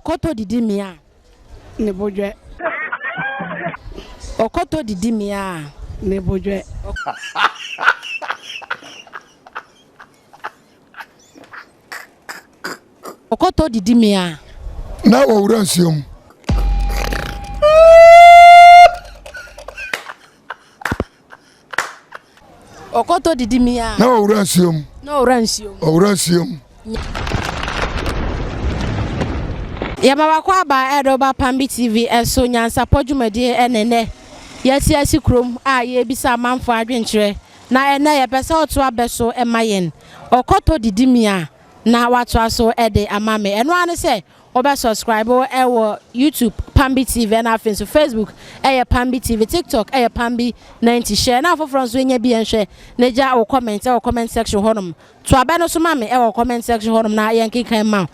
Ɔkɔtɔ didi mea. Ne bo dwɛ. Ɔkɔtɔ didi mea. Ne bo dwɛ. Ɔkɔtɔ didi mea. Na wɔwura nsuo mu. Ɔkɔtɔ didi mi a. Na ɔwura nsuo mu. Na ɔwura nsuo mu. Ɔwura nsuo mu. Yɛma wakɔ aba ɛde ɔba Pambi TV ɛso nyansapɔ dwumadie ɛne nɛ yɛte asi kurom a yɛrebisa amanfoɔ adwenkyerɛ na ɛnɛ yɛpɛ sɛ ɔto abɛ so ɛma yɛn ɔkɔtɔ didi mi a na watoa so ɛde ama me ɛno ara ne sɛ Wobɛ subscribe wɔ YouTube Pambi TV ɛna afei nso Facebook ɛyɛ Pambi TV, TikTok ɛyɛ Pambi 90. Share na afoforɔ nso nya bi nhwɛ na gya wo comment ɛwɔ comment section hɔnom. To abɛ no so ma me ɛwɔ comment section hɔnom na yɛnkenkan ma wo.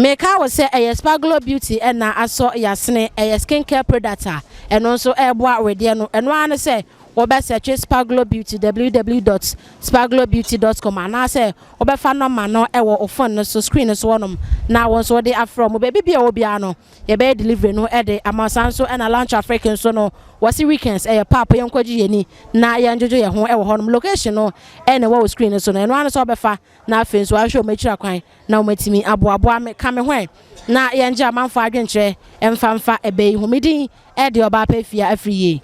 Meka wo sɛ ɛyɛ Sparglow Beauty ɛna asɔ yasene, ɛyɛ skin care product a ɛno nso ɛreboa wedeɛ no. Ɛno ara ne sɛ wobɛ search Sparglow Beauty www dot sparglowbeauty dot com anaasɛ Wobɛfa nɔma no wɔ wo phone no so, screen no so hɔnom na wo nso wode afrɛ wɔn. Baabi biara a ɛwɔ biara no, yɛbɛyɛ delivery no de ama wo. Saa nso na Lunch Afrique nso no, wɔse weekends ɛyɛ paap, yɛnkɔgye yɛn ani na yɛndwodwo yɛn ho wɔ hɔnom. Location no na ɛwɔ wo screen no so no, ɛno ara ne sɛ wobɛfa na afei nso woahwehwɛ wɔn akyiri akwan na wɔatumi aboaboa me. Ka me ho ɛ na yɛngye amanfoɔ adwenkyerɛ mfa mfa ɛbɛ yi ho. Me din de Ɔbaa Pa Afia Afriyie.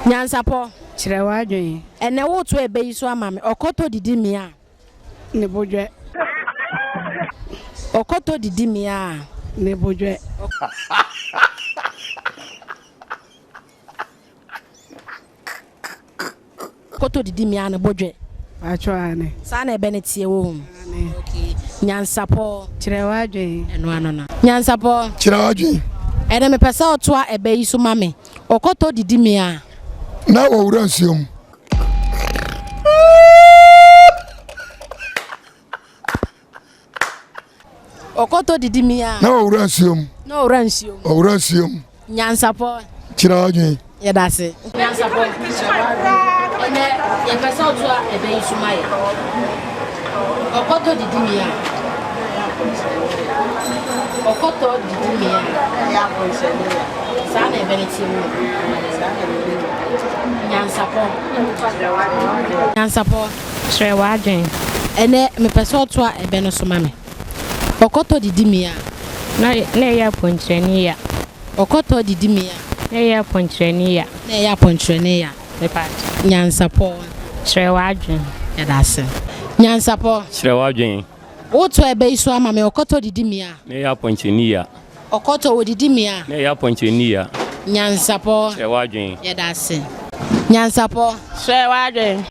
Nyansapɔ. Kyerɛ w'adwene. Ɛnɛ woreto ɛbɛ yi so ama me. Ɔkɔtɔ didi mea a. Ne bo dwɛ. Ɔkɔtɔ didi mea a. Ne bo dwɛ. Kɔtɔ didi mea a ne bo dwɛ. Paatwɔ aane. Saa na ɛbɛ no teɛ wohu. Aane. Okay. Nyansapɔ. Kyerɛ w'adwene. Ɛno ano no. Nyansapɔ. Kyerɛ w'adwene. Ɛnɛ mepɛ sɛ ɔtoa ɛbɛ yi so ma me. Ɔkɔtɔ didi mea a. Na wɔwura nsuo mu. Ɔkɔtɔ didi mi a. Na ɔwura nsuo mu. Na ɔwura nsuo mu. Ɔwura nsuo mu. Nyansapɔ. Kyerɛ w'adwene. Yɛda ase. Nyansapɔ. Ɛnɛ yɛpɛ sɛ ɔto a ɛbɛ yi so ma yɛ. Ɔkɔtɔ didi mi a. Ɔkɔtɔ didi mi a. Saa na ɛbɛ no teɛ wɔ. Nyansapɔ. Nyansapɔ. Kyerɛ w'adwene. Ɛnɛ mepɛ sɛ ɔtoa ɛbɛ no so ma me. Ɔkɔtɔ didi mia. Na na ɛyɛ apɔnkyerɛni ya. Ɔkɔtɔ didi mia. Na ɛyɛ apɔnkyerɛni ya. Na ɛyɛ apɔnkyerɛni ya. Mepaakyɛw. Nyansapɔ. Kyerɛ w'adwene. Yɛda ase. Nyansapɔ. Kyerɛ w'adwene. Wotoa ɛbɛ yi so ama me. Ɔkɔtɔ didi mia. Na ɛyɛ apɔnkyerɛni ya. Ɔkɔtɔ odidi mia. Na ɛyɛ apɔnkyerɛni ya. Nyansapɔ. Kyerɛ w'adwene. Yɛda ase. Nyansapɔ. Kyerɛ w'adwene.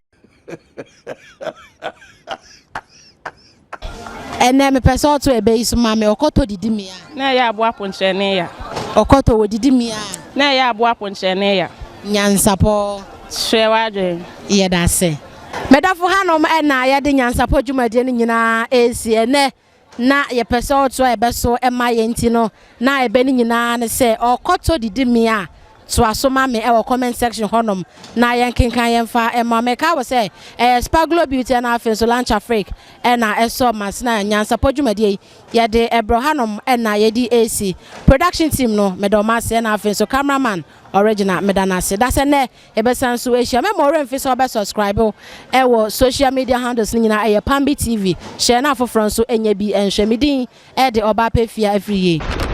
Ɛnɛ mepɛ sɛ ɔto ɛbɛ yi so ma me ɔkɔtɔ didi mia. Na ɛyɛ aboa ponkyerɛne ya. Ɔkɔtɔ wɔ didi mia. Na ɛyɛ aboa ponkyerɛne ya. Nyansapɔ. Kyerɛ w'adwene. Yɛda ase. Medɔfo hanom ɛna yɛde nyansapɔ dwumadie no nyinaa ɛresi ɛnɛ na yɛpɛ sɛ ɔtoa ɛbɛ so ma yɛn nti no, na ɛbɛ no nyinaa ne sɛ ɔkɔtɔ didi mea a, toa so ma me ɛwɔ comment section hɔnom na yɛnkenkan yɛmfa mma. Meka wo sɛ ɛyɛ Sparglo Beauty ɛna afei nso Lunch Afrique ɛna ɛsɔ Masena nyansapɔ dwumadie yi yɛde ɛbrɛ hanom ɛna yɛdi ɛresi. Production team no meda wɔn ase ɛna afei nso camera man Original meda no ase. Dasɛ nnɛ Yɛbɛsan nso ahyia. Mɛma wo werɛ mfi sɛ wobɛ subscribe wɔ social media handles no nyinaa ɛyɛ Pambi TV. Hyɛ na afoforɔ nso nyɛ bi nhwɛ. Me din de Ɔbaa Pɛ Fia Afriyie.